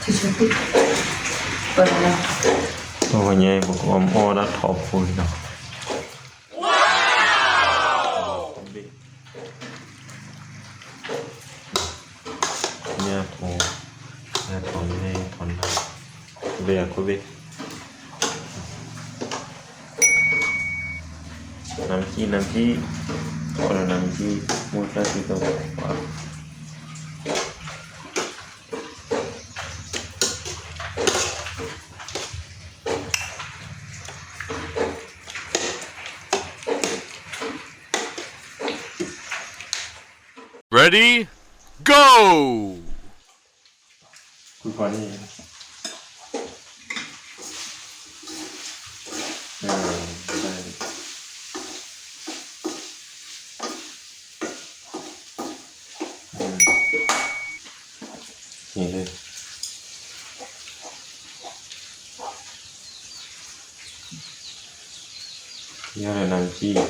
ပှၤညါ ပကအိၣ်မူအိၣ်ဒၣ်ထီဖိလီၤ. ညါထီ, ညါထီန့ၣ်ထီနၤ, ဘ့ၣ်အခိၣ်ဘ့ၣ်, နမ်ကံၣ် နမ်ကံၣ်, အီၣ်ဒီးနမ်ကံၣ် မိၢ်တၢ်စံးတဝါ. Ready, go! ကွၢ်န့ၣ်, ယီၢ်လၢနမ်ကံၣ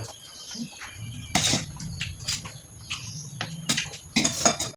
်.